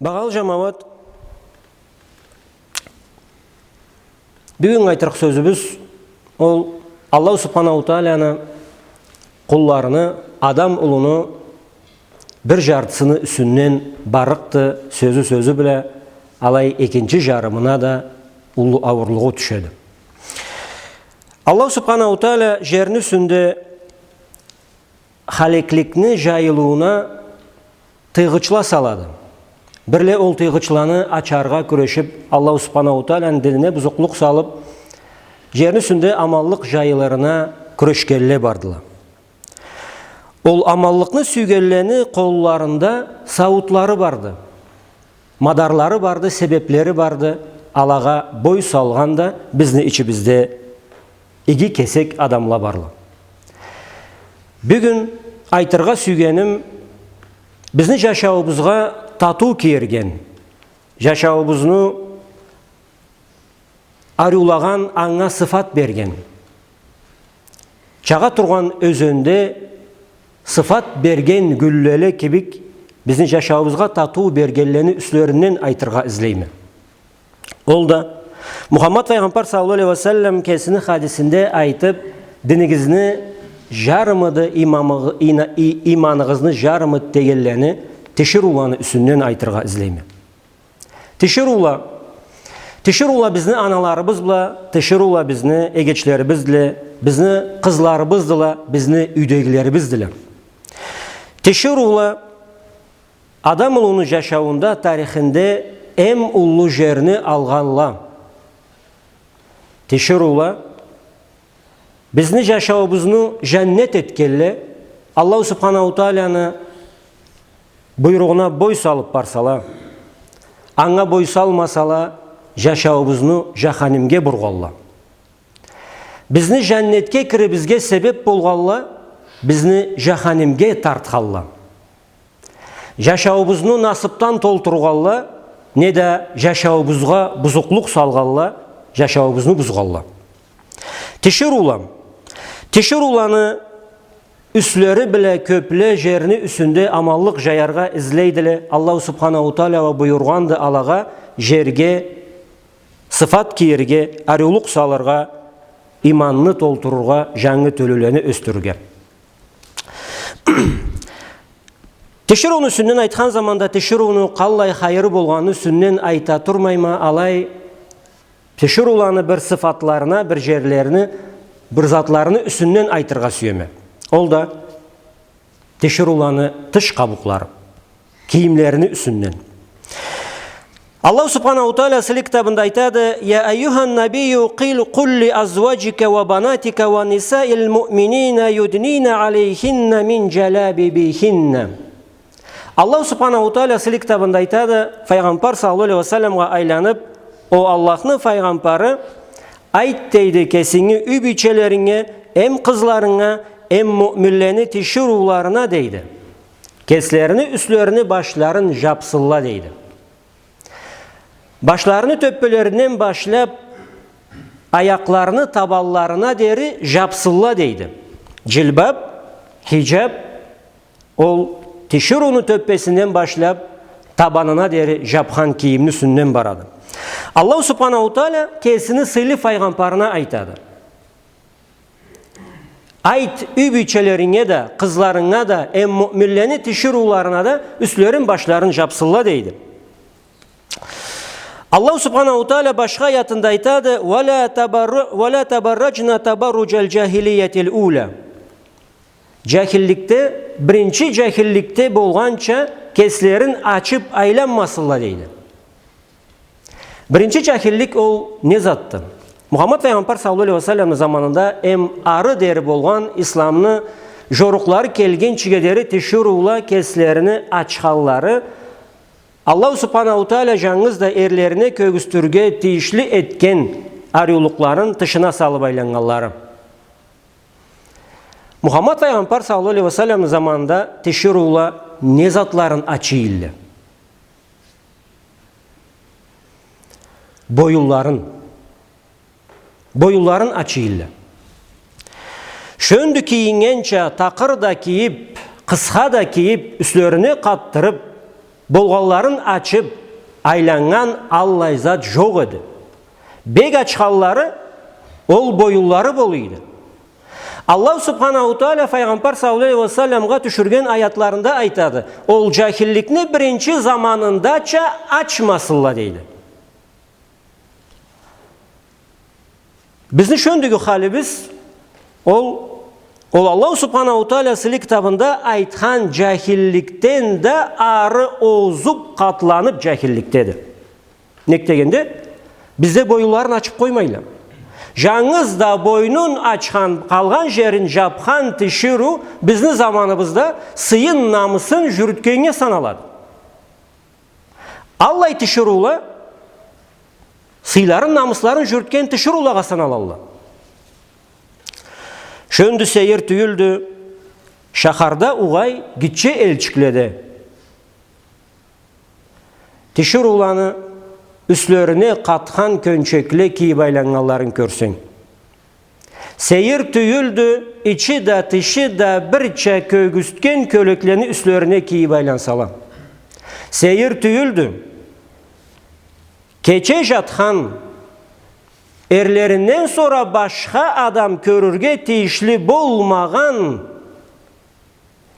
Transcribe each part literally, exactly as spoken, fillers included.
Багъалы жамауат, бюгюн айтырыкъ сёзюбюз ол Аллаху Субханаху Тааланы къулларыны, адам улуну бир жартысыны юсюнден барыкъды, сёзю сёзю бла, алай экинчи жарымына да уллу ауурлугъу тюшеди. Аллаху Субханаху Таала жерни юсюнде халекликни жайылыууна тыйгъычла салады. Бирле ол тыйгъычланы ачаргъа кюрешип, Аллаху Субханаху Тааланы динине бузукълукъ салып, жерни юсюнде аманлыкъ жайылырына кюрешгенле бардыла. Ол аманлыкъны сюйгенлени къолларында сауутлары барды, мадарлары барды, себеплери барды, алагъа бой салгъан да бизни ичибизде иги кесек адамла барла. Бюгюн айтыргъа сюйгеним, бизни жашауубузгъа татыу кийирген, жашауубузну ариулагъан, анга сыфат берген, чагъа тургъан ёзенде сыфат берген гюллеле кибик бизни жашауубузгъа татыу бергенлени юслеринден айтыргъа излейме. Ол да Мухаммад Файгъамбар саллаллаху алейхи ва саллам кесини хадисинде айтып, динигизни жарымыды, имамыгъ-, ина-, и-, иманыгъызны жарымыды дегенлени тиширыуланы юсюнден айтыргъа излейме. Тиширыула, тиширыула бизни аналарыбыз бла, тиширыула бизни эгечлерибиздиле, бизни къызларыбыздыла, бизни юйдегилерибиздиле. Тиширыула адам улуну жашауунда, тарихинде эм уллу жерни алгъанла. Тиширыула бизни жашауубузну жаннет этгенле, Аллаху Субханаху Тааланы буйругъуна бой салып барсала, анга бой салмасала, жашауубузну жаханимге бургъанла. Бизни жаннетге кирибизге себеп болгъанла, бизни жаханимге тартханла. Жашауубузну насыпдан толтургъанла, неда жашауубузгъа бузукълукъ салгъанла, жашауубузну бузгъанла. Тиширыула, тиширыуланы юслери бла кёпле жерни юсюнде аманлыкъ жаяргъа излейдиле, Аллаху Субханаху Таала уа буюргъанды алагъа жерге сыфат кийирге, ариулукъ салыргъа, иманны толтурургъа, жангы тёлюлени ёсдюрюрге. Тиширыуну юсюнден айтхан заманда, тиширыуну къаллай хайыры болгъаны юсюнден айта турмайма, алай тиширыуланы бир сыфатларына, бир жерлерини, бир затларыны юсюнден айтыргъа сюеме. Ол да тиширыуланы тыш къабукълары, кийимлерини юсюнден. Аллаху Субханаху Таала сыйлы китабында айтады: «يا أيها النبي قل، قل لأزواجك وبناتك ونساء المؤمنين يدنين عليهن من جلابيبهن». Аллаху Субханаху Таала сыйлы китабында айтады, Файгъамбар саллаллаху алейхи ва салламгъа айланып: «О Аллахны Файгъамбары, айт, — дейди, — кесинги юй бийчелеринге, эм къызларынга, эм муъминлени тиширыуларына, — дейди, — кеслерини юслерини башларын жапсынла», — дейди. Башларыны тёппелеринден башлап, аякъларыны табанларына дери жапсынла, дейди. Жилбаб, хижаб, ол тиширыуну тёппесинден башлап, табанына дери жапхан кийимни юсюнден барады. Аллаху Субханаху Таала кесини сыйлы Файгъамбарына айтады. «Айт, юй бийчелеринге да, къызларынга да, эм муъминлени тиширыуларына да юслерин, башларын жапсынла», — дейди. Аллаху Субханаху Таала башха аятында айтады: «ولا تبر-، ولا تبرجن تبرج الجاهلية الأولى». Жахилликде, биринчи жахилликде болгъанча кеслерин ачып айланмасынла, дейди. Биринчи жахиллик ол не затды? Мухаммад Файгъамбар саллаллаху алейхи ва салламны заманында эм ары дери болгъан, исламны жорукълары келгинчиге дери тиширыула кеслерини ачханлары, Аллаху Субханаху Таала жангыз да эрлерине кёргюзтюрге тийишли этген ариулукъларын тышына салып айланнганлары. Мухаммад Файгъамбар саллаллаху алейхи ва салламны заманында тиширыула не затларын ачый элле? Боюнларын. Боюнларын ачый элле. Шёндю кийиннгенча, такъыр да кийип, къысха да кийип, юслерине къатдырып, Болгъанларын ачып айланнган аллай зат жокъ эди. Бек ачханлары ол боюнлары бола эди. Аллаху Субханаху Тааля Файгъамбар саллаллаху алейхи ва салламгъа тюшюрген аятларында айтады: «Ол жахилликни биринчи заманындача ачмасынла», — дейди. Бизни шёндюгю халибиз ол, ол Аллаху Субханаху Тааля сыйлы китабында айтхан жахилликден да ары озуп, къатланып жахилликдеди. Нек дегенде, бизде боюнларын ачып къоймайла. Жангыз да бойнун ачхан, къалгъан жерин жапхан тиширыу бизни заманыбызда сыйын, намысын жюрютгеннге саналады. Аллай тиширыула сыйларын, намысларын жюрютген тиширыулагъа саналалла. Шёндю сейир тюйюлдю шахарда угъай гитче элчикледе тиширыуланы юслерине къатхан кёнчекле кийип айланнганларын кёрсенг. Сейир тюйюлдю ичи да, тышы да бирча кёгюзтген кёлеклени юслерине кийип айлансала. Сейир тюйюлдю кече жатхан, эрлеринден сора башха адам кёрюрге тийишли болмагъан,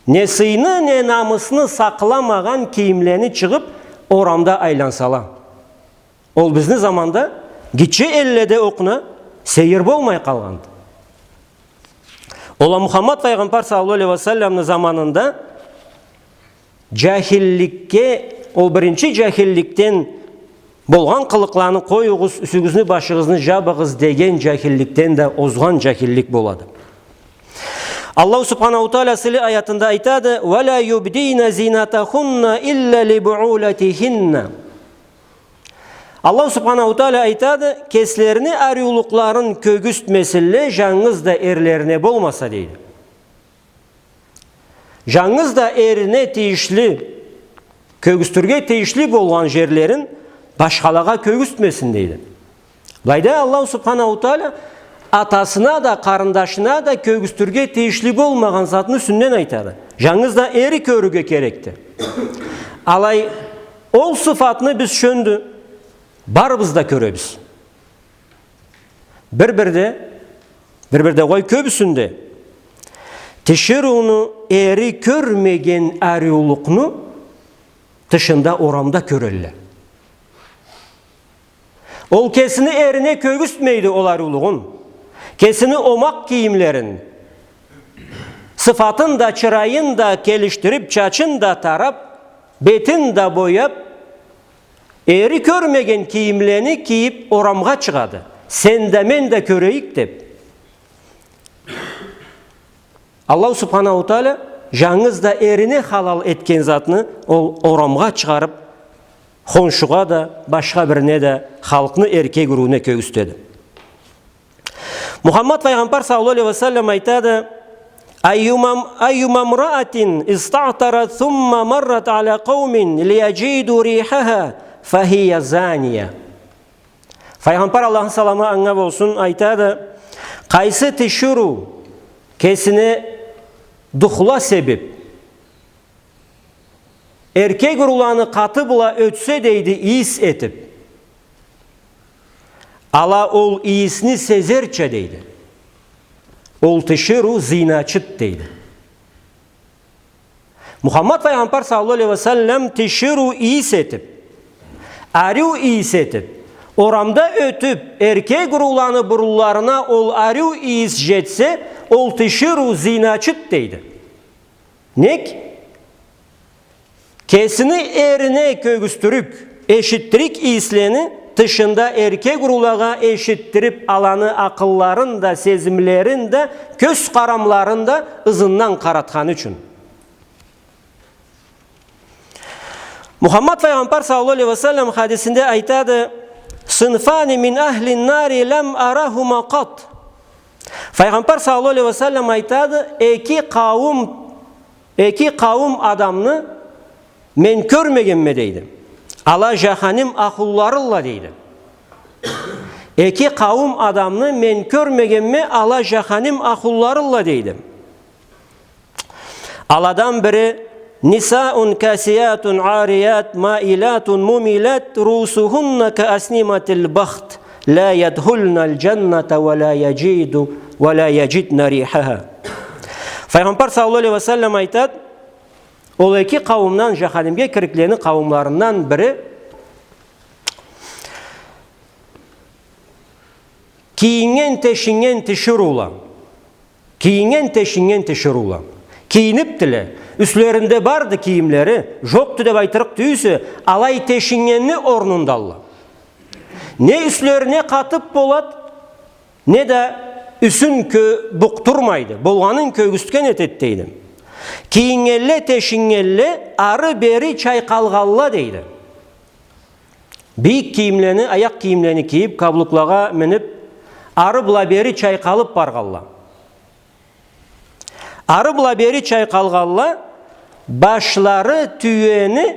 не сыйны, не намысны сакъламагъан кийимлени чыгъып, орамда айлансала. Ол бизни заманда гитче элледе окъуна сейир болмай къалгъанды. Ол а Мухаммад Файгъамбар саллаллаху алейхи ва салламны заманында жахилликге, ол биринчи жахилликден болгъан къылыкъланы къоюгъуз, юсюгюзню, башыгъызны жабыгъыз деген жахилликден да озгъан жахиллик болады. Аллаху Субханаху Тааля сыйлы аятында айтады: «Ва ля юбдийна зинатахунна илля ли буулятихинна». Аллаху Субханаху Тааля айтады: «Кеслерини ариулукъларын кёгюзтмесинле, жангыз да эрлерине болмаса», — дейди. Жангыз да эрине тийишли, кёгюзтюрге тийишли болгъан жерлерин башхалагъа кёгюзтмесин, дейди. Былайда Аллаху Субханаху Тааля атасына да, къарындашына да кёгюзтюрге тийишли болмагъан затны юсюнден айтады. Жангыз да эри кёрюрге керекди. Алай, ол сыфатны биз шёндю барыбыз да кёребиз. Бир-бирде, бир-бирде къой, кёбюсюнде тиширыуну эри кёрмеген ариулукъну тышында, орамда кёрелле. Ол кесини эрине кёгюзтмейди ол ариулугъун. Кесини омакъ кийимлерин, сыфатын да, чырайын да келишдирип, чачын да тарап, бетин да бояп, эри кёрмеген кийимлени кийип, орамгъа чыгъады. Сен да, мен да кёрейик деп. Аллаху Субханаху Тааля жангыз да эрине халал этген затны ол орамгъа чыгъарып, хоншугъа да, башха бирине да, халкъны эркек урууна кёгюзтеди. Мухаммад Файгъамбар саллаллаху алейхи ва саллам айтады: «Айюма, айюма мраатин истаътарат сумма маррат аля къаумин лияджиду рихаха, фахия зания». Файгъамбар, Аллахны саламы анга болсун, айтады: «Къайсы тиширыу кесине духла себип, эркек урууланы къаты бла ётсе, дейди, ийис этип, ала ол ийисни сезерча, дейди, ол тиширыу зыйначыд», — дейди. Мухаммад Файгъамбар саллаллаху алейхи ва саллам тиширыу ийис этип, ариу ийис этип, орамда ётюп, эркек урууланы бурунларына ол ариу ийис жетсе, ол тиширыу зыйначыд, дейди. Нек? Кесини эрине кёгюзтюрюк, эшитдирик ийислени тышында эркек уруулагъа эшитдирип, аланы акъылларын да, сезимлерин да, кёз къарамларын да ызындан къаратханы ючюн. Мухаммад Файгъамбар саллаллаху алейхи ва саллам хадисинде айтады: «Сынфани мин ахлин нари лам арахума къат». Файгъамбар саллаллаху алейхи ва саллам айтады: «Эки къауум, эки къауум адамны мен кёрмегенме, — дейди, — ала жаханим ахлуларылла», — дейди. «Эки къауум адамны мен кёрмегенме, ала жаханим ахлуларылла», — дейди. Аладан бири نساء كاسيات عاريات مائلات مميلات رؤوسهن كأسنمة البخت لا يدخلن الجنة ولا يجد، ولا يجدن ريحها. Файгъамбар саллаллаху алейхи ва саллам айтады, ол эки къауумдан, жаханимге кириклени къауумларындан бири, кийиннген, тешиннген тиширыула. Кийиннген, тешиннген тиширыула. Кийинибдиле. Юслеринде барды кийимлери, жокъду деб айтырыкъ тюйюлсе, алай тешиннгенни орнундалла. Не юслерине къатыб болад, не да юсюн кё-, букъдурмайды. Болгъанын кёргюзтген этед, дейди. Кийиннгенле, тешиннгенле, ары-бери чайкъалгъалла, дейди. Бийик кийимлени, аякъ кийимлени кийиб, каблуклагъа миниб, ары бла бери чайкъалыб баргъалла. Ары бла бери чайкъалгъалла, башлары тюени,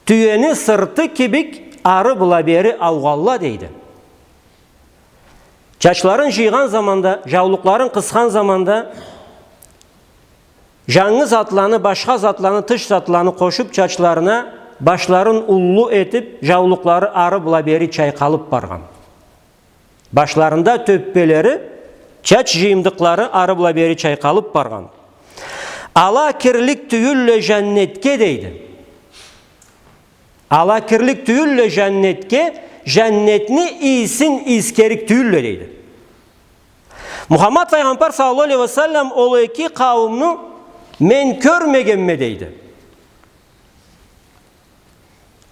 тюени сырты кибик ары бла бери аугъалла, дейди. Чачларын жыйгъан заманда, жаулукъларын къысхан заманда, жангы затланы, башха затланы, тыш затланы къошуб чачларына, башларын уллу этиб, жаулукълары ары бла бери чайкъалыб баргъан. Башларында тёппелери, чач жыйымдыкълары ары бла бери чайкъалыб баргъан. Ала кирлик тюйюлле жаннетге, дейди. Ала кирлик тюйюлле жаннетге, жаннетни ийисин ийискерик тюйюлле, дейди. Мухаммад файгъамбар саллаллаху алейхи ва саллам ол эки къауумну мен кёрмегенме, дейди.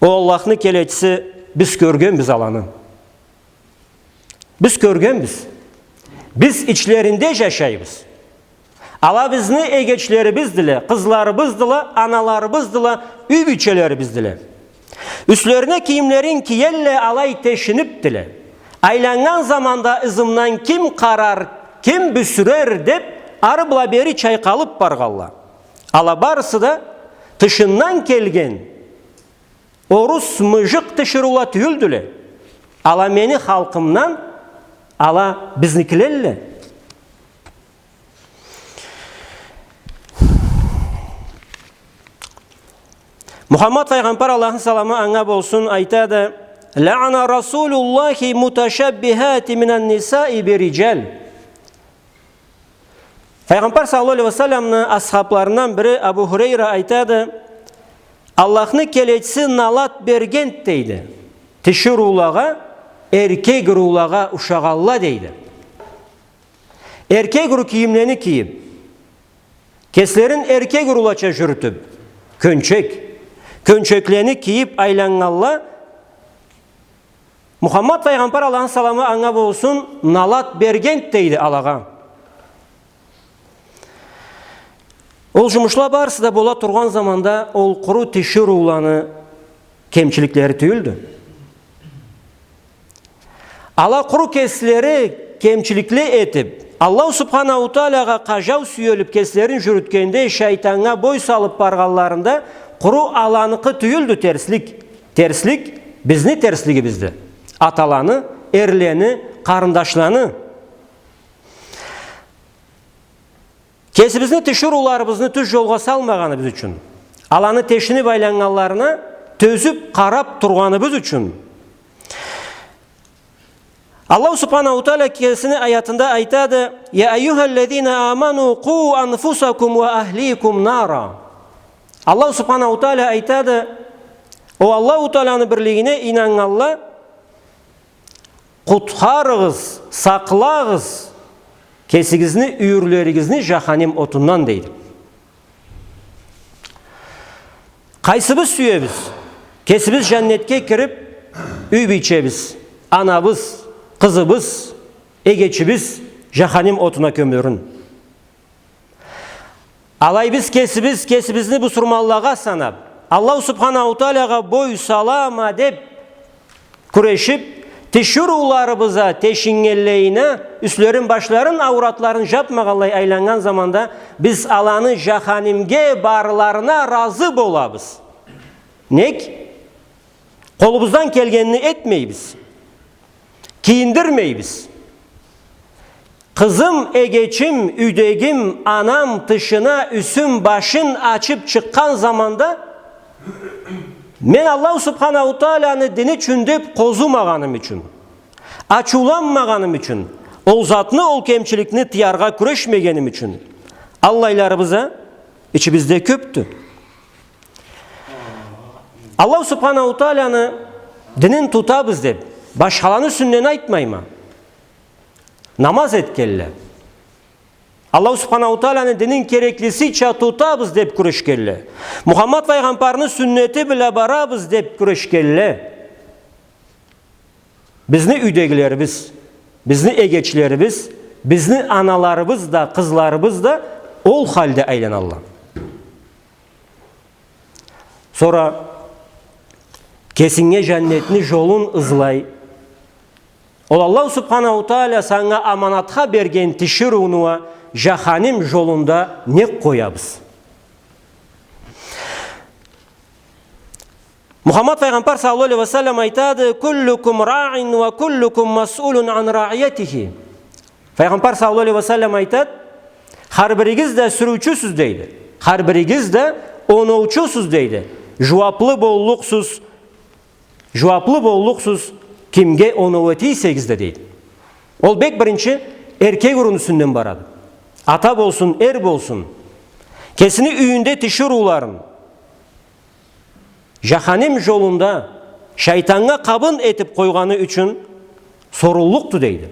О Аллахны келечиси, биз кёргенбиз аланы. Биз кёргенбиз. Биз ичлеринде жашайбыз. Ала бизни эгечлерибиздиле, къызларыбыздыла, аналарыбыздыла, юй бийчелерибиздиле. Юслерине кийимлерин киелле, алай тешинибдиле. Айланнган заманда ызымдан ким къарар, ким бюсюрер деб, ары бла бери чайкъалыб баргъалла. Ала барысы да тышындан келген орус мыжыкъ тиширыула тюйюлдюле. Ала мени халкъымдан, ала бизникилелле. Мухаммад файгъамбар, Аллахны саламы анга болсун, айтады: «لعن رسول الله المتشبهات من النساء بالرجال». Файгъамбар саллаллаху алейхи ва салламны асхабларындан бири Абу Хурейра айтады: «Аллахны келечиси налат бергенд, — дейди, — тиширыулагъа, эркек ыруулагъа ушагъалла», — дейди. Эркек ыруу кийимлени кийиб, кеслерин эркек ыруулача жюрютюб, кёнчек, кёнчеклени кийиб айланнгалла, Мухаммад файгъамбар, Аллахны саламы анга болсун, налат бергенд, дейди, алагъа. Ол жумушла барысы да бола тургъан заманда, ол къуру тиширыуланы кемчиликлери тюйюлдю. Ала къуру кеслери кемчиликли этиб, Аллаху Субханаху Таалагъа къажау сюелиб, кеслерин жюрютгенде, шайтаннга бой салыб баргъанларында, къуру аланыкъы тюйюлдю терслик. Терслик бизни терслигибизди. Аталаны, эрлени, къарындашланы. Кесибизни тиширыуларыбызны тюз жолгъа салмагъаныбыз ючюн, аланы тешиниб айланнганларына тёзюб къараб тургъаныбыз ючюн, Аллаху Субханаху Таала кесини аятында айтады: «يا أيها الذين آمنوا قوا أنفسكم وأهليكم نارا». Аллаху Субханаху Таала айтады: «О Аллаху Тааланы бирлигине ийнаннганла, къутхарыгъыз, сакълагъыз кесигизни, юйюрлеригизни жаханим отундан», — дейди. Къайсыбыз сюебиз кесибиз жаннетге кириб, юй бийчебиз, анабыз, къызыбыз, эгечибиз жаханим отуна кёмюрюн? Алай биз кесибиз кесибизни бусурманлагъа санаб, Аллаху Субханаху Таалагъа бой салама деб кюрешиб, тиширыуларыбыз а тешиннгенлейине, юслерин, башларын, ауратларын жабмагъанлай айланнган заманда, биз аланы жаханимге барларына разы болабыз. Нек? Къолубуздан келгенин этмейбиз. Кийиндирмейбиз. Къызым, эгечим, юйдегим, анам тышына юсюн, башын ачып чыкъгъан заманда, мен Аллаху Субханаху Тааланы дини ючюн деп къозумагъаным ючюн, ачыуланмагъаным ючюн, ол затны, ол кемчиликни тыяргъа кюрешмегеним ючюн, аллайларыбыз а ичибизде кёпдю. Аллаху Субханаху Тааланы динин тутабыз деп, башхаланы юсюнден айтмайма, намаз этгенле, Аллаху Субханаху Тааланы динин кереклисича тутабыз деп кюрешгенле, Мухаммад файгъамбарны сюннети бла барабыз деп кюрешгенле, бизни юйдегилерибиз, бизни эгечлерибиз, бизни аналарыбыз да, къызларыбыз да ол халде айланалла. Сора кесинге жаннетни жолун ызлай. Ол Аллаху Субханаху Таала санга аманатха берген тиширыуну а жаханим жолунда нек къоябыз? Мухаммад файгъамбар саллаллаху алейхи ва саллам айтады: «Куллукум раъин ва куллукум масъулун ан раъиятихи». Файгъамбар саллаллаху алейхи ва саллам айтады: «Хар биригиз да сюрюучюсюз, — дейди. — Хар биригиз да оноучусуз, — дейди. — Жууаплы боллукъсуз, жууаплы боллукъсуз, кимге оноу эте эсегиз да», — дейди. Ол бек биринчи эркек урунну юсюнден барады. Ата болсун, эр болсун, кесини юйюнде тиширыуларын жаханим жолунда шайтаннга къабын этип къойгъаны ючюн соруллукъду, дейди.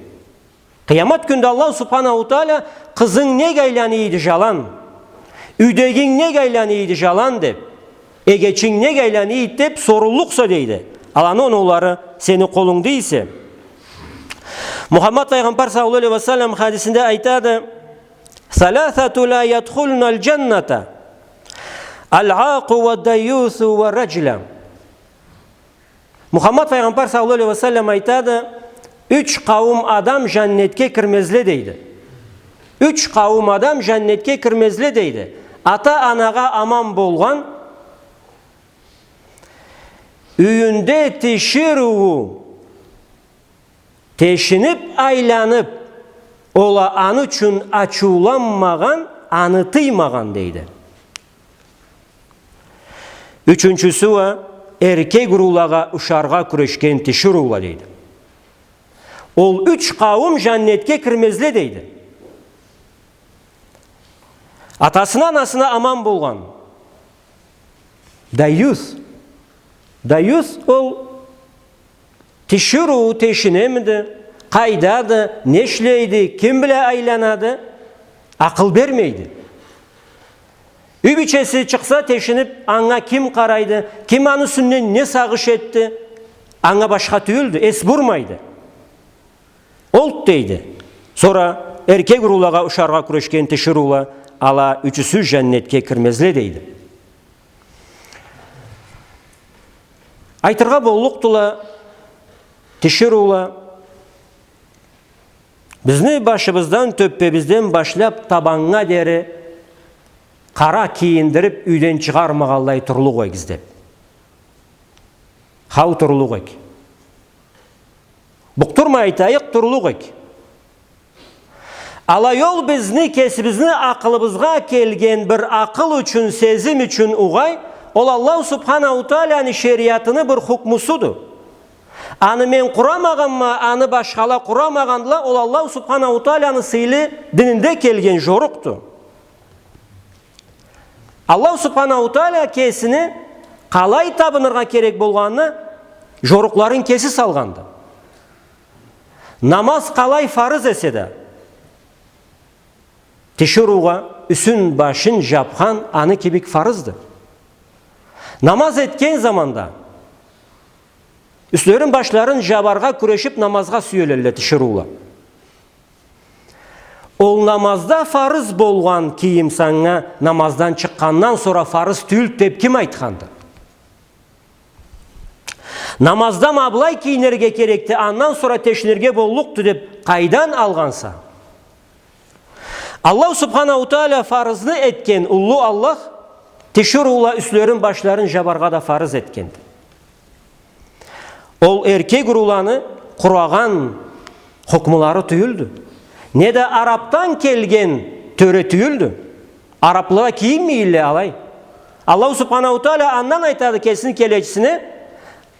Къыямат кюнде Аллаху Субханаху Таала: «Къызынг нек айлана эди жалан? Юйдегинг нек айлана эди жалан?» — деп, «Эгечинг нек айлана эди?» — деп соруллукъса, дейди, аланы оноулары сени къолунгда эсе. Мухаммад файгъамбар саллаллаху алейхи ва саллам хадисинде айтады: «Саласату ла ядхулна аль-джанната: аль-акъу ва дайюсу ва раджла». Мухаммад файгъамбар саллаллаху алейхи ва саллам айтады: «Юч къауум адам жаннетге кирмезле», — дейди. «Юч къауум адам жаннетге кирмезле», — дейди. Ата-анагъа аман болгъан, юйюнде тиширыуу тешинип айланып, ол а аны ючюн ачыуланмагъан, аны тыймагъан, дейди. Ючюнчюсю а эркек уруулагъа ушаргъа кюрешген тиширыула, дейди. Ол юч къауум жаннетге кирмезле, дейди. Атасына, анасына аман болгъан. Дайюс. Дайюс ол тиширыуу тешинемиди, къайдады, не ишлейди, ким бла айланады, акъыл бермейди. Юй бийчеси чыкъса тешинип, анга ким къарайды, ким аны юсюнден не сагъыш этди, анга башха тюйюлдю, эс бурмайды. Олду, дейди. Сора эркек уруулагъа ушаргъа кюрешген тиширыула, ала ючюсю жаннетге кирмезле, дейди. Айтыргъа боллукъдула, тиширыула, бизни башыбыздан, тёппебизден башлап табаннга дери къара кийиндирип, юйден чыгъармагъанлай турлукъ эгиз деп. Хау, турлукъ эк. Букъдурмай айтайыкъ, турлукъ эк. Алай ол бизни, кесибизни акъылыбызгъа келген бир акъыл ючюн, сезим ючюн угъай, ол Аллаху Субханаху Тааланы шериатыны бир хукмусуду. Аны мен къурамагъанма, аны башхала къурамагъандыла, ол Аллаху Субханаху Тааланы сыйлы дининде келген жорукъду. Аллаху Субханаху Таала кесини къалай табыныргъа керек болгъанына жорукъларын кеси салгъанды. Намаз къалай фарыз эсе да, тиширыугъа юсюн, башын жапхан аны кибик фарызды. Намаз этген заманда юслерин, башларын жабаргъа кюрешип намазгъа сюелелле тиширыула. Ол намазда фарыз болгъан кийим санга намаздан чыкъгъандан сора фарыз тюйюлдю деп ким айтханды? Намазда ма былай кийинирге керекди, андан сора тешинирге боллукъду деп къайдан алгъанса? Аллаху Субханаху Таала фарызны этген, уллу Аллах, тиширыула юслерин, башларын жабаргъа да фарыз этгенди. Ол эркек урууланы къурагъан хукмулары тюйюлдю. Не да арабдан келген тёре тюйюлдю. Арабла кийинмейле алай. Аллаху Субханаху Тааля андан айтады кесини келечисине: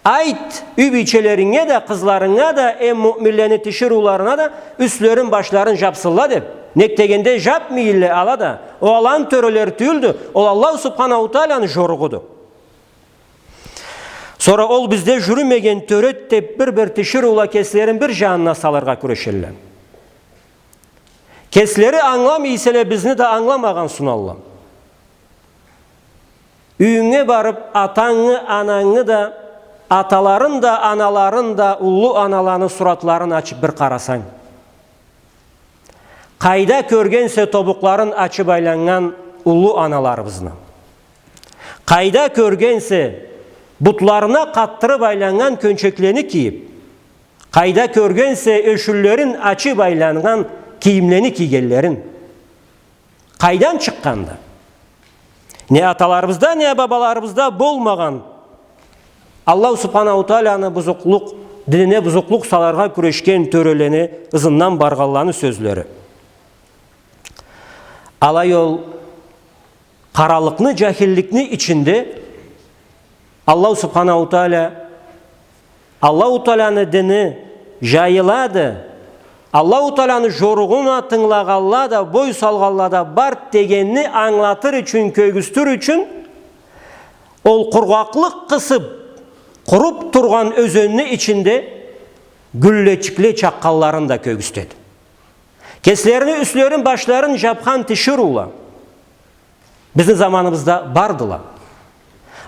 «Айт юй бийчелеринге да, къызларынга да, эм муъминлени тиширыуларына да юслерин, башларын жапсынла», — деп. Нек дегенде, жапмайла ала да. Ол аланы тёрелери тюйюлдю, ол Аллаху Субханаху Тааляны жоругъуду. Сора ол бизде жюрюмеген тёреди деп, бир-бир тиширыула кеслерин бир жанына салыргъа кюрешелле. Кеслери англамай эселе, бизни да англамагъан суналла. Юйюнге барып, атангы, анангы да, аталарын да, аналарын да, уллу аналаны суратларын ачып бир къарасанг. Къайда кёргенсе тобукъларын ачып айланнган уллу аналарыбызны. Къайда кёргенсе бутларына къатдырып айланнган кёнчеклени кийип, къайда кёргенсе ёшюнлерин ачып айланнган кийимлени кийгенлерин. Къайдан чыкъгъанды? Не аталарыбызда, не бабаларыбызда болмагъан, Аллаху Субханаху Тааляны бузукълукъ, динине бузукълукъ салыргъа кюрешген тёрелени ызындан баргъанланы сёзлери. Алай ол къаралыкъны, жахилликни ичинде Аллаху Субханаху Тааля, Аллаху Тааляны дини жайылады, Аллаху Тааляны жоругъуна тынгылагъанла да, бой салгъанла да бар дегенни ангылатыр ючюн, кёргюзтюр ючюн, ол къургъакълыкъ къысып, къуруп тургъан ёзенни ичинде гюллечикле чакъгъанларын да кёргюзтеди. Кеслерини юслерин, башларын жапхан тиширыула бизни заманыбызда бардыла.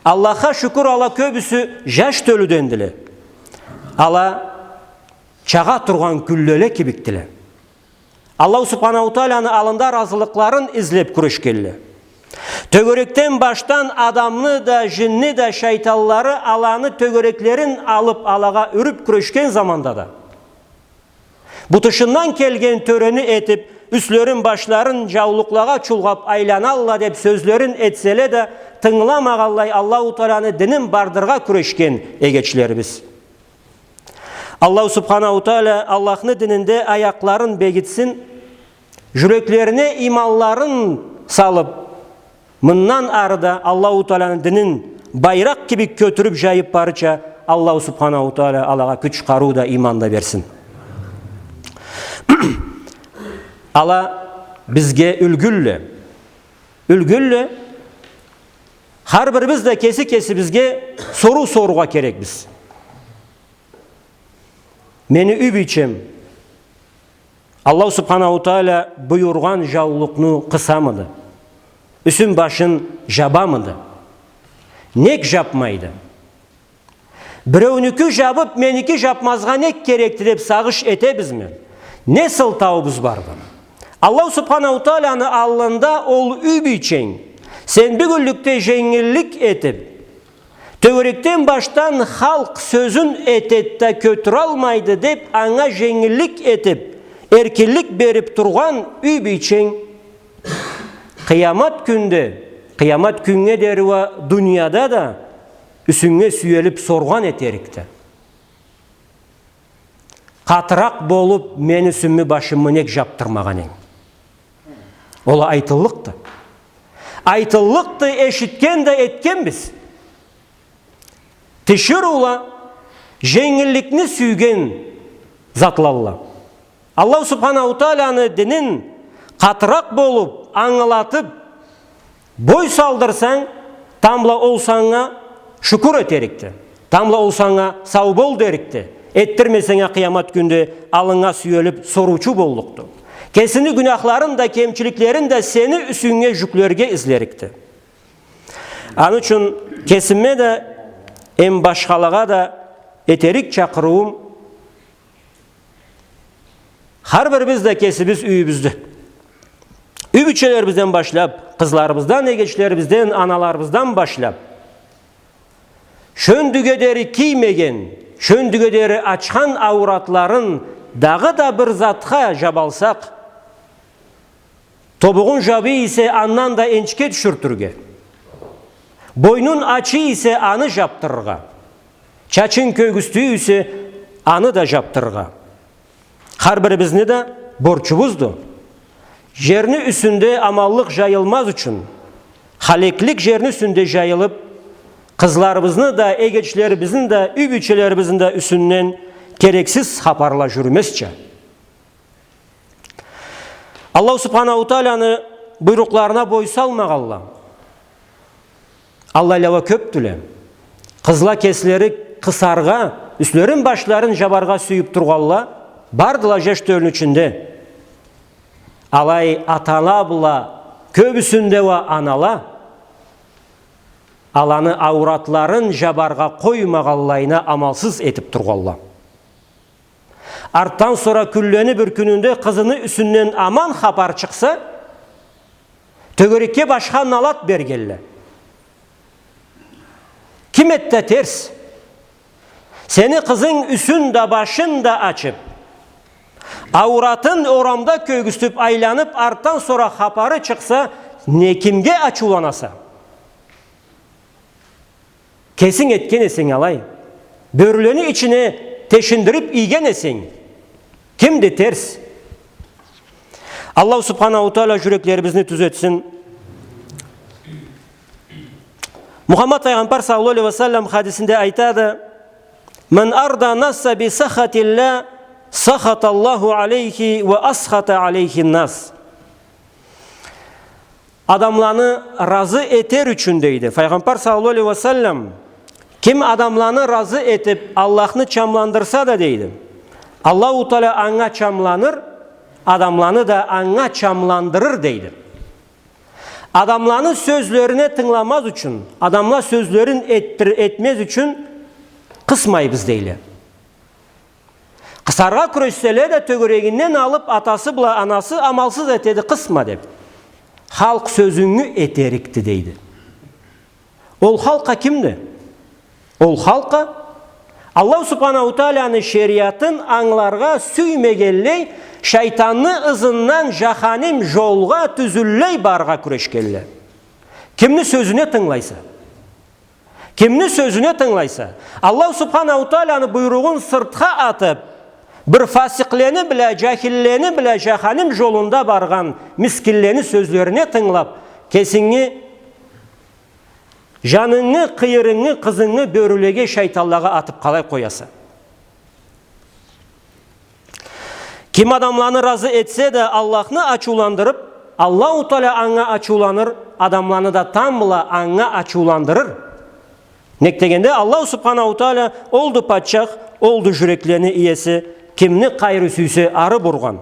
Аллахха шукур, ала кёбюсю жаш тёлюдендиле. Ала чагъа тургъан гюллеле кибикдиле. Аллаху Субханаху Тааляны аллында разылыкъларын излеп кюрешгенле. Тёгерекден баштан адамны да, жинни да шайтанлары аланы тёгереклерин алып, алагъа юрюп кюрешген заманда да, бу тышындан келген тёрени этип, юслерин, башларын жаулукълагъа чулгъап айланалла деп сёзлерин этселе да, тынгыламагъанлай Аллаху Тааляны динин бардыргъа кюрешген эгечлерибиз. Аллаху Субханаху Тааля Аллахны дининде аякъларын бегитсин, жюреклерине иманларын салып, мындан ары да Аллаху Тааляны динин байракъ кибик кётюрюп жайып барырча Аллаху Субханаху Тааля алагъа кюч, къарыу да, иман да берсин. Ала бизге юлгюлле. Юлгюлле. Хар бирибиз да кеси кесибизге соруу сорургъа керекбиз. Мени юй бийчем Аллаху Субханаху Тааля буюргъан жаулукъну къысамыды? Юсюн, башын жабамыды? Нек жапмайды? Биреунюки жабып, меники жапмазгъа нек керекди деп сагъыш этебизми? Не сылтауубуз барды? Аллаху Субханаху Тааляны аллында ол юй бийченг сен бюгюнлюкде женгиллик этип, тёгерекден баштан халкъ сёзюн этеди да, кётюралмайды деп, анга женгиллик этип, эркинлик берип тургъан юй бийченг къыямат кюнде, къыямат кюннге дери уа дунияда да юсюнге сюелип соргъан этерикди. Къатыракъ болуп, мени юсюмю, башымы нек жапдырмагъан эдинг? Ол айтыллыкъды. Айтыллыкъды, эшитген да этгенбиз. Тиширыула женгилликни сюйген затлалла. Аллаху Субханаху Тааляны динин къатыракъ болуп, ангылатып, бой салдырсанг, тамбла ол санга шукур этерикди. Тамбла ол санга сау бол дерикди. Этдирмесенг а, къыямат кюнде аллынга сюелип соруучу боллукъду. Кесини гюнахларын да, кемчиликлерин да сени юсюнге жюклерге излерикди. Аны ючюн кесиме да, эм башхалагъа да этерик чакъырыуум: хар бирибиз да кесибиз юйюбюзде, юй бийчелерибизден башлап, къызларыбыздан, эгечлерибизден, аналарыбыздан башлап, шёндюге дери киймеген, шёндюге дери ачхан ауратларын дагъыда бир затха жабалсакъ, тобугъун жабый эсе, андан да энчикге тюшюртюрге, бойнун ачый эсе, аны жапдырыргъа, чачын кёргюзтюй эсе, аны да жапдырыргъа. Хар бирибизни да борчубузду. Жерни юсюнде аманлыкъ жайылмаз ючюн, халеклик жерни юсюнде жайылып, къызларыбызны да, эгечлерибизни да, юй бийчелерибизни да юсюнден керексиз хапарла жюрюмезча. Аллаху Субханаху Тааланы буйрукъларына бой салмагъанла аллайла уа кёпдюле. Къызла кеслери къысаргъа, юслерин, башларын жабаргъа сюйюп тургъанла бардыла жаш тёлюню ичинде. Алай атала бла кёбюсюнде уа анала аланы аууратларын жабаргъа къоймагъанлайына амалсыз этип тургъанла. Артдан сора кюнлени бир кюнюнде къызыны юсюнден аман хапар чыкъса, тёгерекге башха налат бергелле. Ким этди терс? Сени къызынг юсюн да, башын да ачып, ауратын орамда кёргюзтюп айланып, артдан сора хапары чыкъса, не кимге ачыуланаса? Кесинг этген эсенг алай. Бёрюлени ичине тешиндирип ийген эсенг. Кимди терс? Аллаху Субханаху Таала жюреклерибизни тюзетсин. Мухаммад Файгъамбар саллаллаху алейхи ва саллам хадисинде айтады: «Ман арда насса би сахатиллях, сахаталлаху алейхи ва асхата алейхин нас». Адамланы разы этер ючюн, дейди Файгъамбар саллаллаху алейхи ва саллам, ким адамланы разы этип, Аллахны чамландырса да, дейди, Аллаху Таала анга чамланыр, адамланы да анга чамландырыр, дейди. Адамланы сёзлерине тынгыламаз ючюн, адамла сёзлерин этдир-, этмез ючюн къысмайбыз, дейле. Къысаргъа кюрешселе да, тёгерегинден алып, атасы бла анасы амалсыз этеди, къысма деп. Халкъ сёзюнгю этерикди, дейди. Ол халкъ а кимди? Ол халкъ а Аллаху Субханаху Тааланы шериатын ангыларгъа сюймегенлей, шайтанны ызындан жаханим жолгъа тюзюнлей баргъа кюрешгенле. Кимни сёзюне тынгылайса? Кимни сёзюне тынгылайса, Аллаху Субханаху Тааланы буйругъун сыртха атып, бир фасикълени бла, жахиллени бла, жаханим жолунда баргъан мискинлени сёзлерине тынгылап, кесинги, жанынгы, къыйырынгы, къызынгы бёрюлеге, шайтанлагъа атып къалай къояса? Ким адамланы разы этсе да, Аллахны ачыуландырып, Аллаху Таала анга ачыуланыр, адамланы да тамбла анга ачыуландырыр. Нек дегенде, Аллаху Субханаху Таала олду патчах, олду жюреклени иеси, кимни къайры сюйсе, ары бургъан.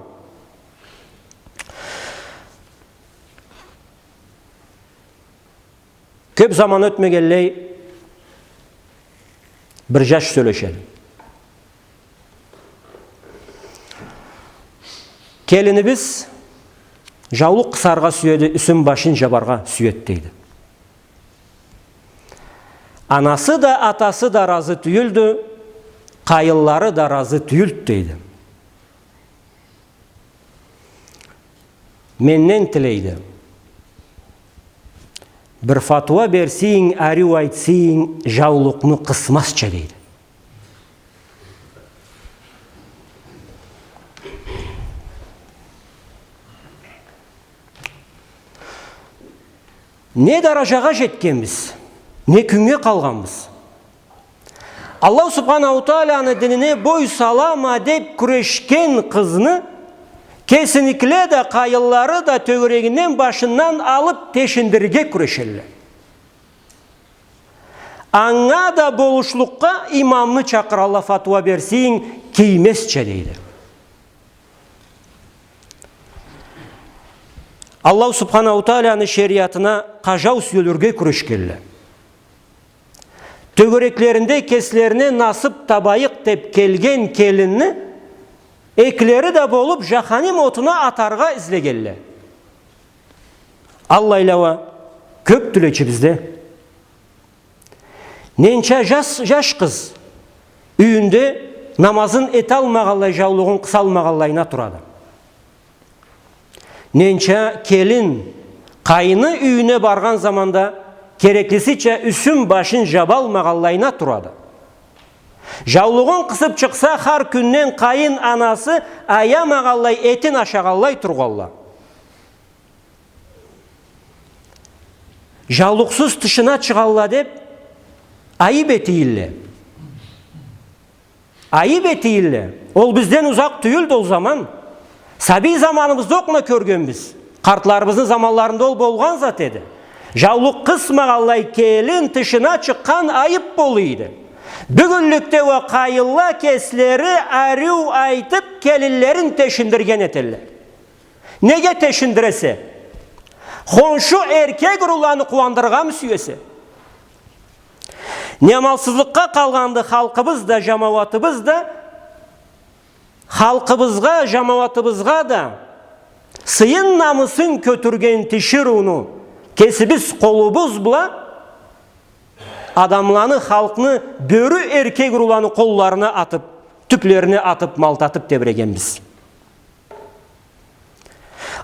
Кёп заман ётмегенлей, бир жаш сёлешеди. Келинибиз жаулукъ къысаргъа сюеди, юсюн-башын жабаргъа сюеди, дейди. Анасы да, атасы да разы тюйюлдю, къайынлары да разы тюйюлдю, дейди. Менден тилейди, бир фатуа берсенг, ариу айтсанг, жаулукъну къысмазча, дейди. Не даражагъа жетгенбиз, не кюннге къалгъанбыз. Аллаху Субханаху Тааланы динине бой салама деп кюрешген къызны кесиникиле да, къайынлары да тёгерегинден, башындан алып тешиндирирге кюрешелле. Анга да болушлукъгъа имамны чакъыралла, фатуа берсенг, киймезча, дейди. Аллаху Субханаху Тааланы шериатына къажау сюелирге кюрешгелле. Тёгереклеринде кеслерине насып табайыкъ деп келген келинни экилери да болуп, жаханим отуна атаргъа излегелле. Аллайла уа кёпдюле ичибизде. Ненча жаш, жаш къыз юйюнде намазын эталмагъанлай, жаулугъун къысалмагъанлайына турады. Ненча келин къайны юйюне баргъан заманда кереклисича юсюн-башын жабалмагъанлайына турады. Жаулугъун къысып чыкъса, хар кюнден къайын анасы аямагъанлай, этин ашагъанлай тургъанла. Жаулукъсуз тышына чыгъалла деп, айып этийилле. Айып этийилле. Ол бизден узакъ тюйюлдю ол заман. Сабий заманыбызда окъуна кёргенбиз. Къартларыбызны заманларында ол болгъан зат эди. Жаулукъ къысмагъанлай келин тышына чыкъгъан айып болуйду. Бюгюнлюкде уа къайынла кеслери ариу айтып, келинлерин тешиндирген этелле. Неге тешиндиресе? Хоншу эркек уруланы къууандырыргъамы сюесе? Не амалсызлыкъгъа къалгъанды халкъыбыз да, жамауатыбыз да, халкъыбызгъа, жамауатыбызгъа да сыйын, намысын кётюрген тиширыуну кесибиз къолубуз бла адамланы, халкъны бёрю эркек уруланы къолларына атып, тюплерине атып, малтатып тебирегенбиз.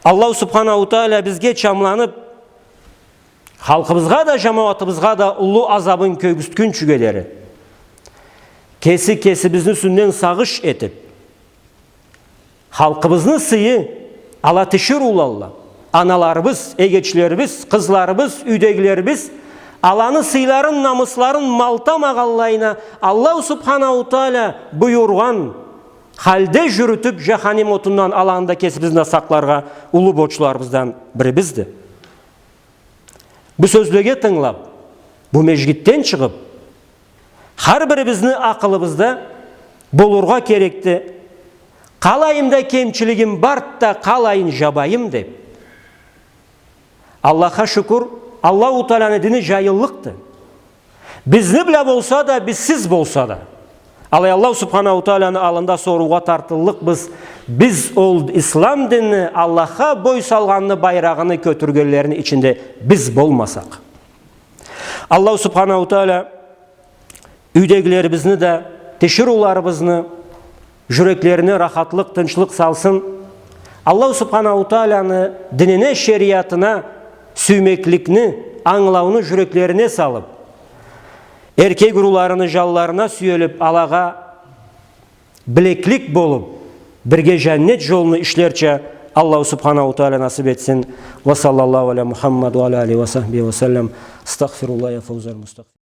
Аллаху Субханаху Тааля бизге чамланып, халкъыбызгъа да, жамауатыбызгъа да уллу азабын кёргюзтгюнчюге дери, кеси кесибизни юсюнден сагъыш этип, халкъыбызны сыйы, ала тиширыулалла, аналарыбыз, эгечлерибиз, къызларыбыз, юйдегилерибиз, аланы сыйларын, намысларын малтамагъанлайына Аллаху Субханаху Тааля буюргъан халде жюрютюп, жаханим отундан аланы да кесибизни да сакъларгъа уллу борчларыбыздан бирибизди. Бу сёзлеге тынгылап, бу межгитден чыгъып, хар бирибизни акъылыбызда болургъа керекди: къалайым да кемчилигим барды да, къалайын жабайым деп. Аллахха шукур, Аллаху Тааляны дини жайыллыкъды. Бизни бла болса да, бизсиз болса да. Алай Аллаху Субханаху Тааляны аллында соруугъа тартыллыкъбыз, биз ол ислам динни, Аллахха бой салгъанны байрагъыны кётюргенлерини ичинде биз болмасакъ. Аллаху Субханаху Тааля юйдегилерибизни да, тиширыуларыбызны жюреклерине рахатлыкъ, тынчлыкъ салсын. Аллаху Субханаху Тааляны динине, шериатына сюймекликни, ангылауну жюреклерине салып, эркек уруларыны жанларына сюелип, алагъа билеклик болуп, бирге жаннет жолуну ишлерча Аллаху Субханаху Тааля насып этсин. Ва саллаллаху аля Мухаммад ва аля алихи ва сахбихи ва саллам. Астагъфируллах, я фаузаль мустагъфирин.